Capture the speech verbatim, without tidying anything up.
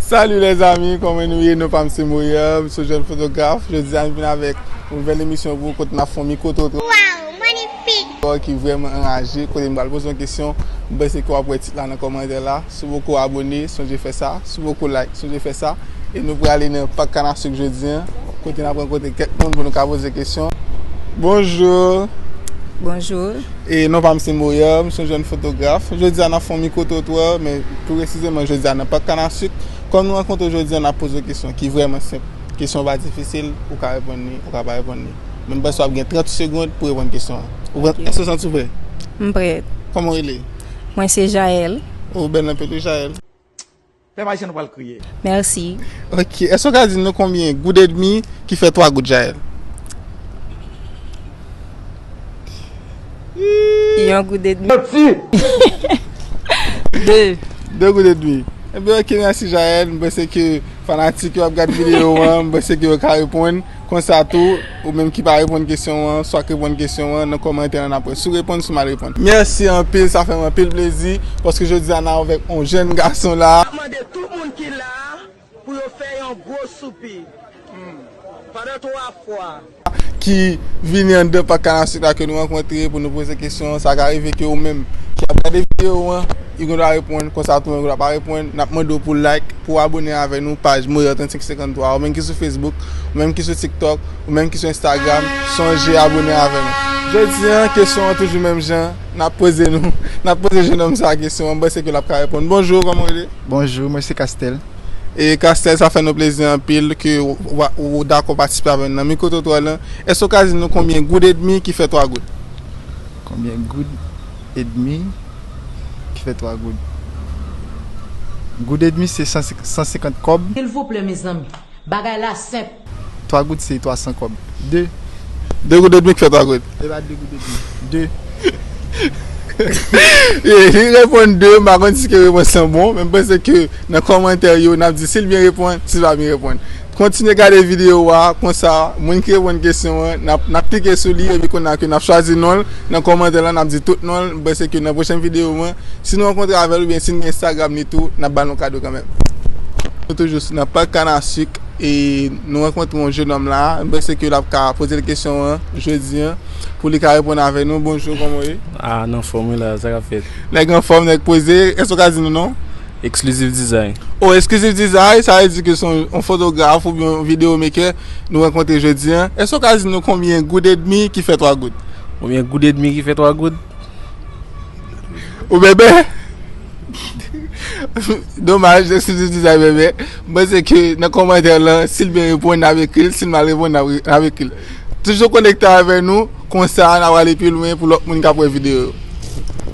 Salut les amis, kòman nou ye? Non pa m se Moyab, m se yon jèn fotograf. Jodi a m vin avèk yon nouvèl emisyon pou ou kote n ap fè yon mikwo twotwa. Wow, magnifique! Ki vrèman anraje, kote m pral poze yon kesyon. M panse ke w ap wè tit la nan kòmantè la. Si w poko abòne, sonje fè sa. Si w poko like, sonje fè sa. E nou prale nan Pak Kanasik jodi a, kote n ap rankontre kèk moun pou nou ka poze kesyon. Bonjou. Bonjou. E non pa m se Moyab, m se yon jèn fotograf. Jodi a n ap fè yon mikwo twotwa, men pi presizeman jodi a nan Pak Kanasik. Kòm nou rankontre w jodi a, n ap poze w kesyon ki vrèman senp. Kesyon pa difisil, ou ka reponn li, ou ka pa reponn li. Men m panse w ap gen trant segonn pou reponn kesyon an. Ou prè? Ok. Èske w santi w prè? M prèt. Kòman w rele? Mwen se Jaël. Ou bèl anpil wi, Jaël. Pèp ayisyen, nou pral kriye. Mèsi. Ok, èske w ka di nou konbyen goud edmi ki fè twa goud, Jaël? Yon goud edmi. Manti! De. De goud edmi. Ebyen, ok, mèsi, Jaël. M panse ke fanatik yo ap gade videyo an, m panse ke yo ka reponn. Konsa tou, ou menm ki pa reponn kesyon an, swa k reponn kesyon an nan kòmantè an apre. Si w reponn, si w mal reponn. Mèsi anpil, sa fè m anpil plezi, paske jodi a n avèk yon jèn gason la. M ap mande tout moun ki la pou yo fè yon gwo soupi pandan twa fwa. Ki vini anndan Pak Kanasik la ke nou rankontre pou nou poze kesyon. Sa ka rive ke ou menm ki ap gade videyo an, ou gen dwa reponn, konsa tou ou gen dwa pa reponn. N ap mande w pou like, pou abòne avè nou, paj Moyab trannsenk senkanntwa, ou menm ki sou Facebook, ou menm ki sou TikTok, ou menm ki sou Instagram, sonje abòne avè nou. Jodi a, kesyon an toujou menm jan, n ap poze nou, n ap poze jennonm sa a kesyon an, m panse ke l ap ka reponn. Bonjou, kòman w rele? Bonjou, mwen se Castel. E Castel, sa fè nou plezi anpil ke w, w, w dakò patisipe avè nou nan mikwo twotwa la. Èske w ka di nou konbyen goud edmi ki fè twa goud? Konbyen goud edmi ki fè twa goud? Goud edmi se san, san senkant kòb. Silvouplè, mezanmi, bagay la senp. Twa goud se twa san kòb. De. De goud edmi ki fè twa goud. E pa de goud edmi. De. E, li reponn de, m pa konn si ke repons lan bon, men m panse ke nan kòmantè yo, n ap di si l byen reponn, si l pa byen reponn. Kontinye gade videyo a, konsa, moun ki reponn kesyon an, n ap, n ap klike sou li, epi kounye a ke n ap chwazi non l, nan kòmantè la, n ap di tout non l, m panse ke nan pwochèn videyo mwen, si nou rankontre avè l, oubyen si n gen Instagram li tou, n ap ba l yon kado kanmenm. Nou toujou nan Pak Kanasik, e nou rankontre yon jennonm la, m panse ke l ap ka poze l kesyon an, jodi a, pou li ka reponn avè nou. Bonjou, kòman w ye? Ah, nan fòm wi la, sa k ap fèt? Nèg anfòm, nèg poze. Èske w ka di nou non? Exclusive Design. Oh, Exclusive Design, sa vle di ke se yon, yon fotograf oubyen yon videomaker nou rankontre jodi a. Èske w ka di nou konbyen goud edmi ki fè twa goud? Konbyen goud edmi ki fè twa goud? Ou bèbè? Domaj, Exclusive Design bèbè. M panse ke nan kòmantè lan, si l byen reponn, n ap ekri l, si l mal reponn, n ap re-, n ap ekri l. Toujou konekte avè nou, konsa, n ap ale pi lwen pou lòt moun k ap wè videyo yo.